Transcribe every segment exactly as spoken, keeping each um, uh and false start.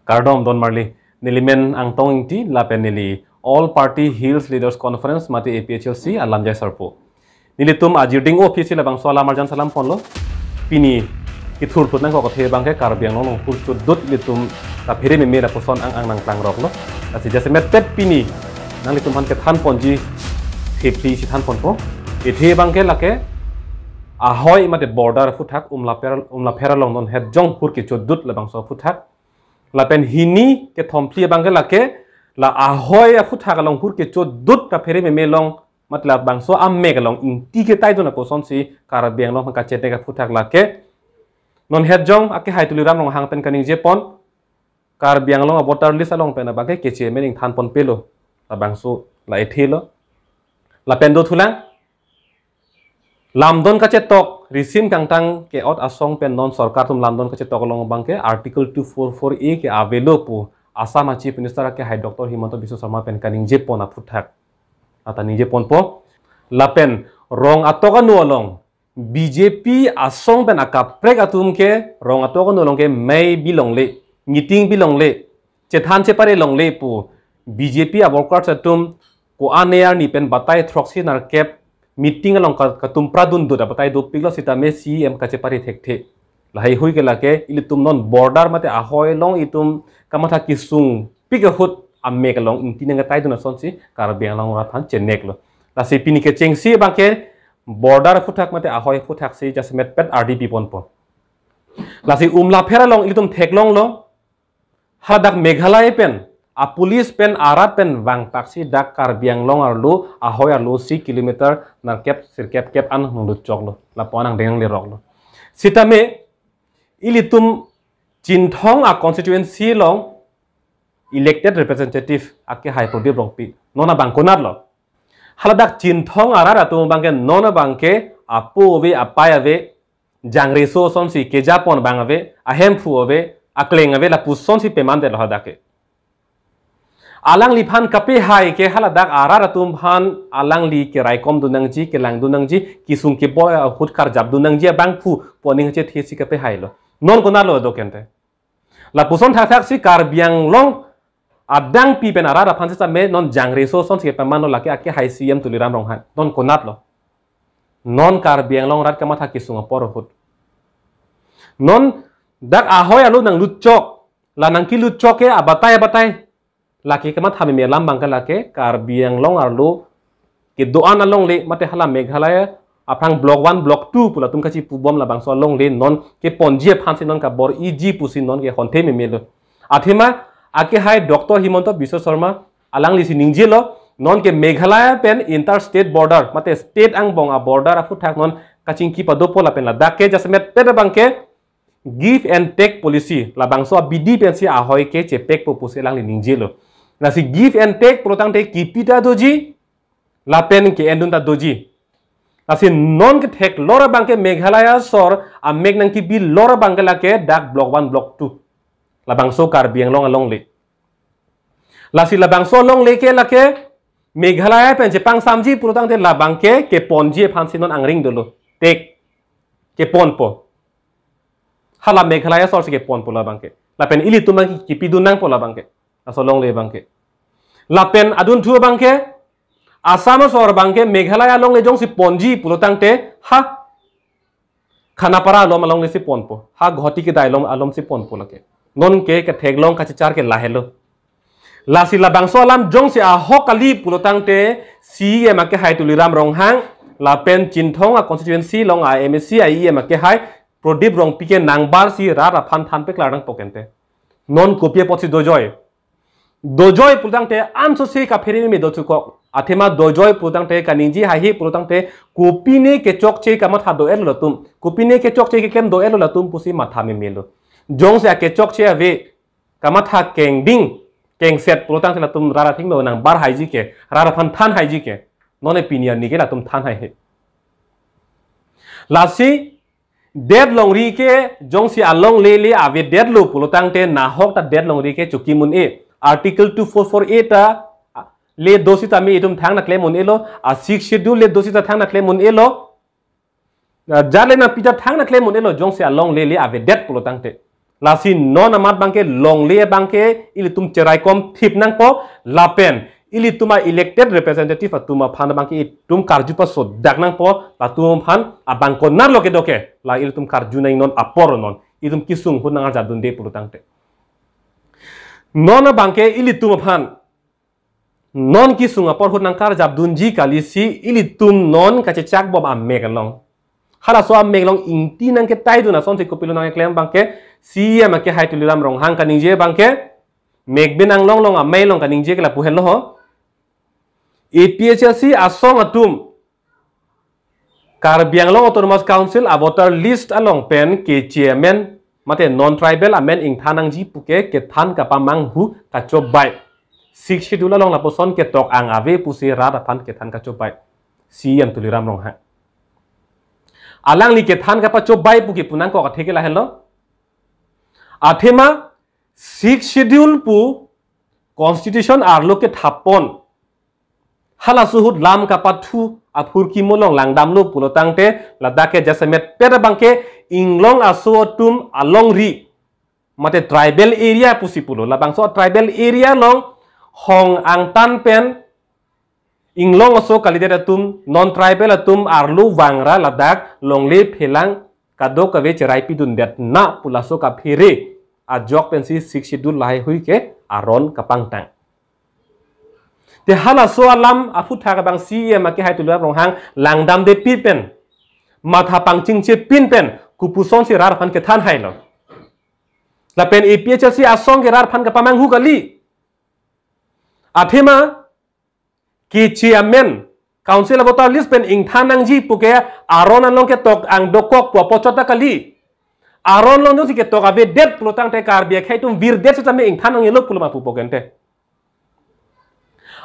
Kardom don marli, neli men Angtong Ingti lapen neli All Party Hills Leaders Conference mate A P H L C alamjai sarpo. Nelitum ajirding office labangso alam arjan salam ponlo. Pini kethur phut nangkok athe abangke Karbi Anglong along hur chodut ilitum kaphere meme lapuson ang ang nangklangroklo. Lasi jasemet pet pini nanglitum aphan kethan ponji thephli si than ponpo. Athe abangke lake Ahoi mate border aphuthak Umlapher, Umlapher along non het jong hur kechodut labangso aphuthak. Lapen hini kethomphli abangke lake la Ahoi aphuthak along hur kechodut kaphere meme along mate labangso amek along ingti ketaidun apusonsi Karbi Anglong aphan kachenek aphuthak lake. Non het jong akehai Tuliram Ronghang pen kaningje pon, Karbi Anglong a voter list along pen abangke keche mening than ponpelo. Labangso la ethelo. Lapen dothulang, lamdon kachetok risim kangtang ke-ot asong pen non sorkar atum lamdon kachetok along abangke Article two four four A ke avelo pu Assam a Chief Minister akehai Doctor Himanta Biswa Sarma pen kaningje pon aphuthak ata ningje ponpo. Lapen rong atok anu along B J P asong pen akaprek atum ke rong atok anu along ke mei bilongle, meeting bilongle, chethan chepare longle pu B J P a workers atum ko-an arni pen batai throksi nerkep meeting along ka-, katumpradun dut abatai dopiklo sitame C E M kachepare thekthe. Lahai hui ke lake ilitum non border mate Ahoi along itum kamatha kesung pik ahut amek along ingti nangketaidun asonsi Karbi Anglong rat aphan cheneklo. Lasi pini kechengsi abangke border aphuthak mate Ahoi aphuthak si jasemet pet ardi pi ponpo. Lasi Umlapher along ilitum theklonglo, hadak Meghalaya pen a police pen arat pen vangtaksi dak Karbi Anglong arlo Ahoi arlo si kilometer nerkep sirkep kep an nanglut choklo, lapu-an angdeng nangleroklo. Sitame ilitum Chinthong a constituency along elected representative akehai Prodip Rongpi non abang konatlo? Haladak Chinthong arat atum abangke non abangke apo ave, apai ave, jangreso asonsi keja pon abang ave, ahemphu ave, akleng ave, lapusonsi pemandetlo hadak ke. Alangliphan kapehai ke haladak arat atum aphan alangli keraikomdun nangji, kelangdun nangji, kesung keboi ahut karjapdun nangji abangphu pu aning chethe si kapehailo. Non konatlo do kente? Lapuson thakthaksi Karbi Anglong adangpi pen arat aphan sitame non jangreso asonsi kepamanlo lake akehai C E M Tuliram Ronghang. Non konatlo? Non Karbi Anglong rat kamatha kesung apor ahut. Non dak Ahoi arlo nanglut chok, la nangkelut chok ke abatai abatai lake kamatha meme alam abangke lake Karbi Anglong arlo kedo-an alongle mate hala Meghalaya aphrang block one, block two pu latum kachipubom labangso alongle non keponji aphansi non kabor-iji pusi non ke honthe memelo. Athema akehai Doctor Himanta Biswa Sarma alanglisi ningjelo, non ke Meghalaya pen interstate border mate state angbong a border aphuthak non kachingki padopo lapen ladak ke jasemet pet abangke give and take policy, labangso abidi pensi Ahoi ke chepekpo pusi alangli ningjelo. Lasi give and take pulotangte kipi ta doji, lapen ke-endun ta doji. Lasi non ketheklor abangke Meghalaya asor amek nangkibilor abangke lake dak block one, block two, labangso Karbi Anglong alongle. Lasi labangso alongle ke lake Meghalaya pen chepangsamji pulotangte labangke keponji aphansi non angring dolo. Take, keponpo. Hala Meghalaya asorsi keponpo labangke. Lapen ilitum abangke kipidun nangpo labangke. Laso alongle abangke. Lapen adunthu abangke Assam asor abangke Meghalaya alongle jongsi ponji pulotangte ha Khanapara along alonglesi ponpo. Ha Guwahati kedai along alomsi ponpo lake. Non ke ketheklong kachichar ke lahelo. Lasi labangso alam jongsi ahok kali pulotangte C E M akehai Tuliram Ronghang lapen Chinthong a constituency along a M A C a E M akehai Prodip Rongpi ke nangbarsi rat aphan thanpeklar nangpo kente. Non kopi apotsi dojoi? Dojoi pulotangte ansose kaphere meme dochukok. Athema dojoi pulotangte kaningje haihe pulotangte kopine kechokche kamatha do-etlo latum, kopine kechokche keklem do-etlo latum pusi matha memelo. Jongsi akechokche ave, kamatha kengding kengset pulotangte latum rat athengno nangbar haiji ke, rat aphan than haiji ke. Nonke pini arni ke latum than haihe. Lasi det longri ke jongsi alongle le avedetlo pulotangte nahok ta det longri ke chokim un-e. Article two four four A ta le do sitame itum thangnaklem un-elo, a Sixth Schedule le do sita thangnaklem un-elo. Na jale nangpi ta thangnaklem un-elo jongsi alongle le avedet pulotangte. Lasi non amat abangke longle abangke ilitum cheraikom thip nangpo, lapen ilitum a-elected representative atum aphan abangke itum karju pasodak nangpo, latum aphan abang konatlo kedo ke, la ilitum karju nang non apor non, itum kesung ahut nang-arjapdunde pulo tangte. Non abangke ilitum aphan, non kesung apor ahut nang karjapdunji kali si ilitum non kachechak bom amek along. Halaso amek along ingti nangketaidun asonsi kopilo nangkeklem abangke, C E M akehai Tuliram Ronghang kaningje abangke, mek bin anglong along amei along kaningje ke lapu henlo ho. A P H L C asong atum Karbi Anglong Autonomous Council a-voter list along pen keche amen mate non-tribal amen ingthan nangji puke kethan kapamanghu kachobei. Sixth Schedule along lapuson ketok-ang ave pusi rat aphan kethan kachobei C E M Tuliram Ronghang. Alangli kethan kapachobei pu kipu nangkok athe ke lahenlo. Athema Sixth Schedule pu Constitution arlo kethapon, halaso ahut lam kapathu aphurkimo along langdamlo pulo tangte, ladak ke jasemet pet abangke inglong aso atum alongri mate tribal area pusi pulo. Labangso tribal area along hong angtan pen inglong aso kalidet atum, non-tribal atum arlo vangra ladak longle phelang kadokave cherai pidundet na pu laso kaphere ajok pensi Sixth Schedule lahaihui ke aron kapangtang. Te halaso alam aphuthak abang C E M akehai Tuliram Ronghang langdamdepi pen, matha pangchingchepin pen, kopusonsi rat aphan kethan hailo. Lapen A P H L C asong ke rat aphan kapamanghu kali. Athema keche amen Council a-voter list pen ingthan nangji puke aron along ketok-ang dokok pu apochot ta kali. Aron along jongsi ketok avedet pulo tangte Karbi akhei atum virdet setame ingthan nangnelo pulo ma pupo kente.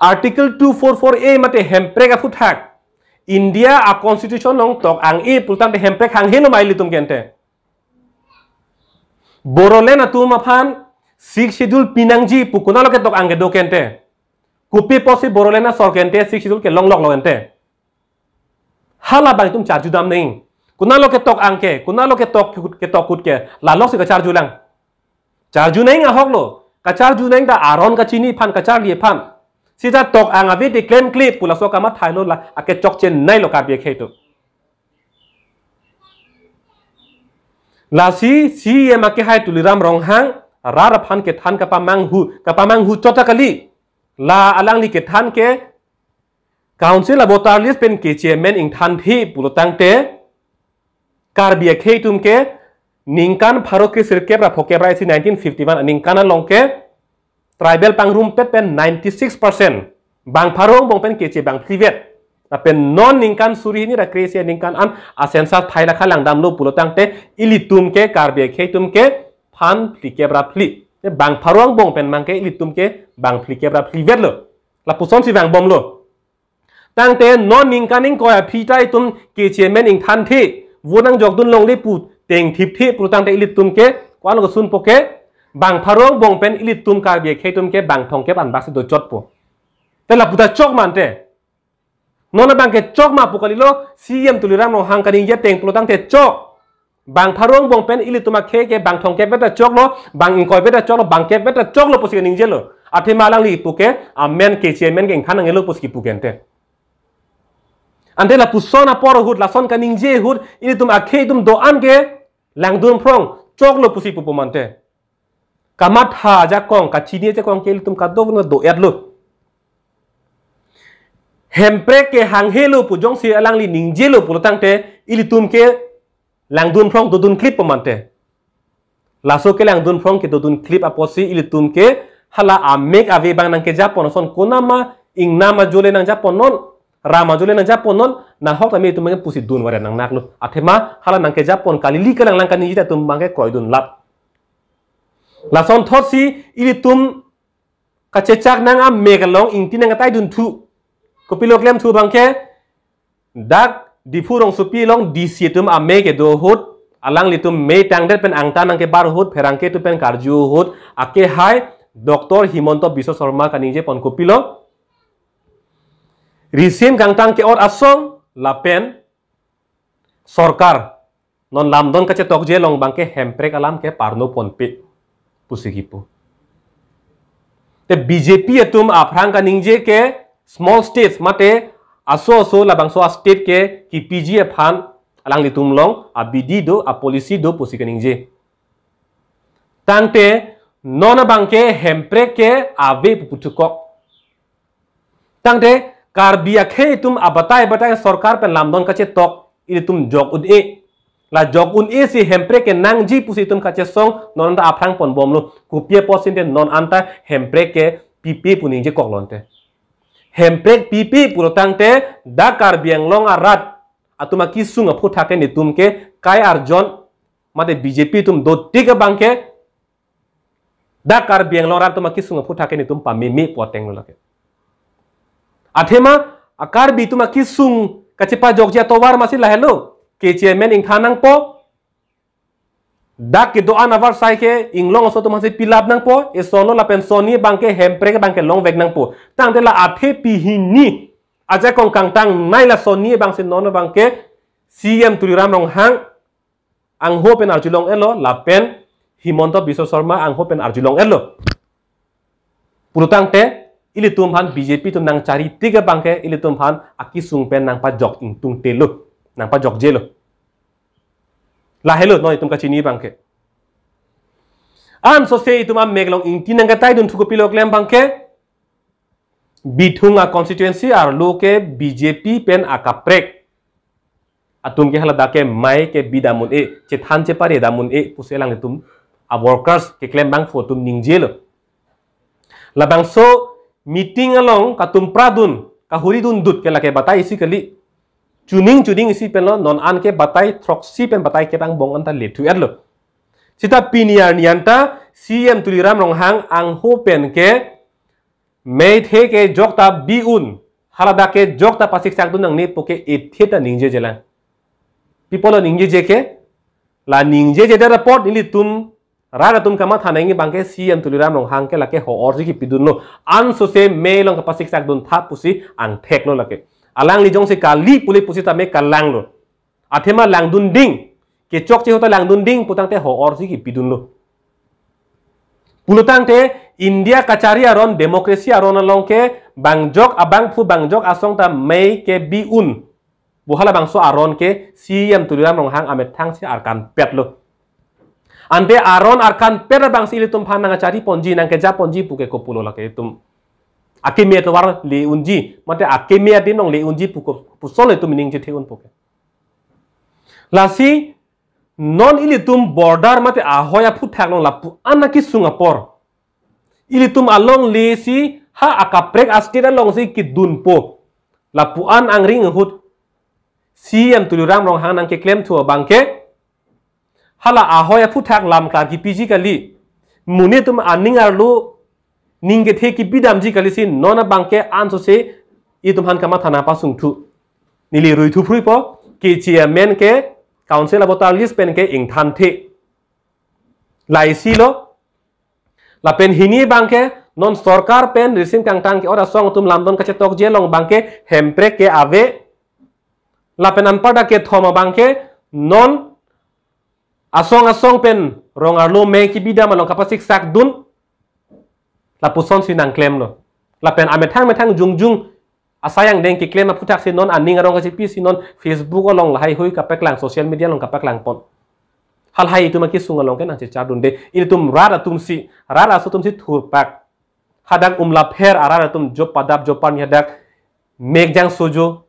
Article two four four A mate hemprek aphuthak, India a-constitution along tok-ang-e pulo tangte hemprek hanghelo ma ilitum kente. Bodoland atum aphan Sixth Schedule pinangji pu konatlo ketok-ang kedo kente. Kopi apotsi Bodoland asor kente Sixth Schedule kelongloklo kente. Halabang itum charjudam nang. Konatlo ketok-ang ke, konatlo ketok, ketok ahut ke, lalosi kacharjulang. Charju nang ahoklo, kacharju nang ta aron kachini aphan, kacharli aphan. Sita tok-ang ave de klemkle pu laso kamathailo, la akechokche nailo Karbi akhei atum. Lasi C E M akehai Tuliram Ronghang rat aphan kethan kapamanghu, kapamanghu chot ta kali. La alangli kethan ke Council a-voter list pen keche amen ingthanthe pulo tangte Karbi akhei atum ke ningkan pharo kresirkep ra phokep ra isi nineteen fifty-one aningkan along ke tribal pangrumpet pen ninety-six percent, bang pharo angbong pen keche bang phlivet. Lapen non ningkan suri hini ra kre-isi aningkan an a-census phai lakha langdamlo pulo tangte ilitum ke Karbi akhei atum ke phan phlikep ra phli. Te bang pharo angbong pen mang ke ilitum ke bang phlikep ra phlivetlo. Lapusonsi vangbomlo. Tangte non ningkan ingkoi aphi ta itum keche amen ingthanthe, vote nangjokdun longle pu tengthipthe pulo tangte ilitum ke ko-an lo kesunpo ke bang pharo angbong pen ilitum Karbi akhei atum ke bang thomkep anbak si dochotpo. Te lapu ta chok ma ante. Non abang ke chok ma pu kalilo, C E M Tuliram Ronghang kaningje ateng pulo tangte chok. Bang pharo angbong pen ilitum akhei ke bang thomkep vet ta choklo, bang ingkoi vet ta choklo, bang kep vet ta choklo pusi kaningjelo. Athema alangli puke amen keche amen ke ingthan nangnelo pusi kipu kente. Ante lapuson apor ahut, lason kaningje ahut ilitum akhei atum do-an ke langdun phrong choklo pusi pupo ma ante. Kamatha ajakong, kachini ajakong ke ilitum kadokave do-etlo. Hemprek ke hanghelo pu jongsi alangli ningjelo pulo tangte ilitum ke langdun phrong dodun klippo ma ante. Laso ke langdun phrong kedodun klip apotsi ilitum ke hala amek ave abang nangkejapon ason konama ingnam ajole nangjapon non, ram ajole nangjapon non, nahok tame itum abang pusi dun vare nangnaklo. Athema hala nangkejapon kalili kalanglang kaningje atum abang ke kroidun lap. Lasonthotsi ilitum kachechak nang amek along ingti nangketaidunthu. Kopilo klemthu abang ke dak Diphu rongsopi along D C atum amei kedo ahut, alanglitum mei tangdet pen angtan nangkebar ahut, pherangke atum pen karju ahut, akehai Doctor Himanta Biswa Sarma kaningjepon kopilo, risim kangtang ke-ot asong lapen sorkar Non lamdon kachetokje along abangke hemprek alam ke parno ponpe pusi kipu. Te B J P atum aphrang kaningje ke small states mate aso aso labangso a state ke kipiji aphan alanglitum along abidi do, a policy do pusi kaningje. Tangte non abangke hemprek ke ave pu puthukok. Tangte Karbi akhei atum abatai batai sorkar pen lamdon kachetok ilitum jok un-e. La jok un-e si hemprek ke nangji pusi itum kachesong non anta aphrang ponbomlo. Kopi apotsi te non anta hemprek ke pipe pu ningjekoklo ante. Hemprek pipe pulo tangte dak Karbi Anglong arat atum akisung aphuthak ke netum ke kai arjon mate B J P atum dotik abangke dak Karbi Anglong arat atum akisung aphuthak ke netum pameme pu atenglo lake. Athema a Karbi atum akisung kachepajokji atovar masi lahelo. K H A M N ingthan nangpo. Dak kedo-an avarsai ke inglong aso atum hasi pilap nangpo. Eson lo lapen sonni abangke hemprek abangke longvek nangpo. Tangte la athe pihini ajakong kangtangnei la sonni abangsi non abangke C M Tuliram Ronghang angho pen arjulong-etlo, lapen Himanta Biswa Sarma angho pen arjulong-etlo. Pulo tangte ilitum aphan B J P atum nangchari tik abangke ilitum aphan akisung pen nangpajok ingtungtelo, nangpajokjelo. Lahelo non itum kachini abangke. Ansose itum amek along ingti nangkataidun thu kopilo klem abangke, Bithung a constituency arlo ke B J P pen akaprek atum ke haladak ke mei kebi dam un-e, chethan chepare dam un-e pusi alanglitum a workers keklem abangphu atum ningjelo. Labangso meeting along katumpradun, kahuridundut ke lake batai isi kali. Chuning chuning isi penlo, non an ke batai throksi pen batai kep angbong anta lethu-etlo. Sita pini arni anta C M Tuliram Ronghang angho pen ke meithe kejok ta bi un, haladak kejok ta pasiksakdun nangne pu ke ethe ta ningjejelang. Pi apotlo ningjeje ke? La ningjejedet apot nelitum rat atum kamatha nangji abangke C M Tuliram Ronghang ke lake ho-orji kipidunlo. Ansose mei along kapasiksakdun tha pusi angtheklo lake. Alangli jongsi kali pule pusi tame kalanglo. Athema langdun ding, kechokche ahut ta langdun ding pu tangte ho-orji kipidunlo. Pulo tangte India kachari aron, democracy aron along ke bangjok abangphu bangjok asong ta mei kebi un. Bo halabangso aron ke C M Tuliram Ronghang amethangsi arkanpetlo. Ante aron arkanpet abangsi ilitum aphan nangchari ponji, nangkeja ponji pu ke kopulo lake itum. Akeme atovar le unji, mate akeme adim along le unji pu ko, puson itum ningjethe un pu ke. Lasi non ilitum border mate ahoi aphuthak along lapu-an akisung apor. Ilitum alongle si ha akaprek a state alongsi kidunpo. Lapu-an angring ahut C M Tuliram Ronghang nangkeklemthu abangke hala ahoi aphuthak lam klar kipiji kali. Monit atum aning arlo ning kethe kipi damji kali si non abangke ansose itum aphan kamatha nangpasungthu. Neli ruithu phruipo, K H A M N ke council a voter list pen ke ingthanthe. Laisilo, lapen hini abangke non sorkar pen risim kangtang ke-ot asong atum lamdon kachetokje along abangke hemprek ke ave. Lapen anparta kethom abangke non asong asong pen rong arlo mei kebi dam along kapasiksakdun. Lapusonsi nangklemlo. Lapen amethang methang jongjong asai angdeng keklem aphuthak si non aning arong kachepi si non Facebook along lahai hui kapaklang, social media along kapaklang pon. Halahai itum akisung along ke nangchechardunde. Ilitum rat atum si, rat aso atum si thurpak. Hadak umlapher arat atum jop padap jop parni hadak mekjang sojo.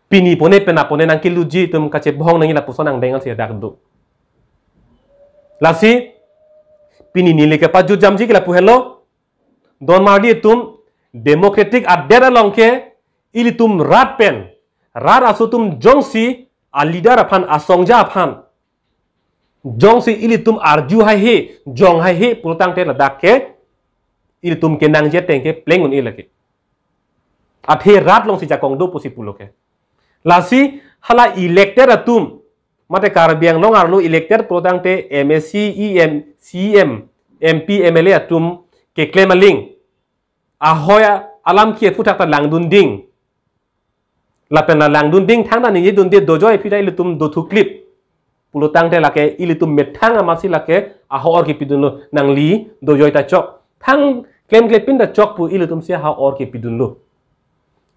Pini pone pena pone nangkeluji itum kachebohong nangji lapuson angdeng si hadak do. Lasi pini neli kepajut jamji ke lapu helo. Don marli itum democratic adet along ke ilitum rat pen, rat aso atum jongsi a leader aphan, asongja aphan jongsi ilitum arju haihe, jong haihe pulo tangte ladak ke ilitum kenangji ateng ke pleng un-e lake. Athe rat alongsi jakong do pusi pulo ke. Lasi hala elected atum, mate Karbi Anglong arlo elected pulo tangte M A C, E M, C M, M P, M L A atum keklem aling ahoi alam ke aphuthak ta langdun ding. Lapen la langdun ding thangta ningjedunde dojoi aphi ta ilitum dothuklip. pulo tangte lake ilitum methang amatsi lake ahor kepidunlo, nangli dojoi ta chok, thang klemkle pin ta chok pu ilitum si ahor kepidunlo.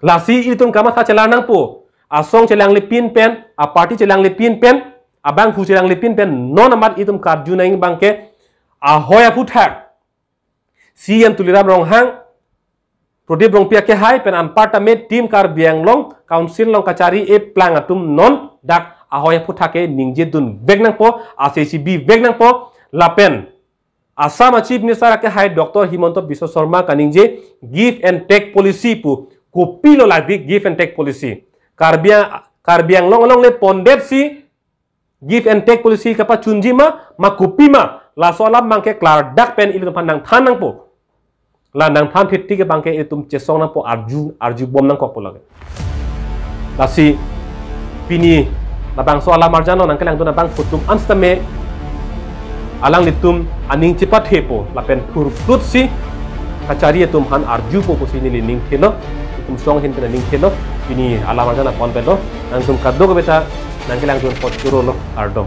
Lasi ilitum kamatha chelar nangpo. Asong chelangle pin pen, aparty chelangle pin pen, abangphu chelangle pin pen, non amat ilitum karju nang abangke, ahoi aphuthak C M Tuliram Ronghang, Prodip Rongpi akehai pen anparta me Team Karbi Anglong Council along kachari eplang atum non dak ahoi aphuthak ke ningje dun vek nangpo, asai si bi vek nangpo, lapen Assam a Chief Minister akehai Doctor Himanta Biswa Sarma kaningje give and take policy pu, kopilo la di give and take policy. Karbi Ang-, Karbi Anglong along le pondet si give and take policy kapachunji ma, ma kopi ma, laso alam abangke klardak pen ilitum aphan nangthan nangpo. La nangthan thit tik abangke ilitum chesong nangpo, arju, arju bom nangkokpo lake. Lasi pini labangso alam arjan along nangkelangdun abangphu atum an sitame alanglitum aning chepathepo lapen phurprut si kachari atum aphan arjupo pusi neli ning thelo, itum song ahin pen ning thelo, pini alam arjan apon pelo, nangtum kadokave ta nangkelangdun apot churolo, kardom.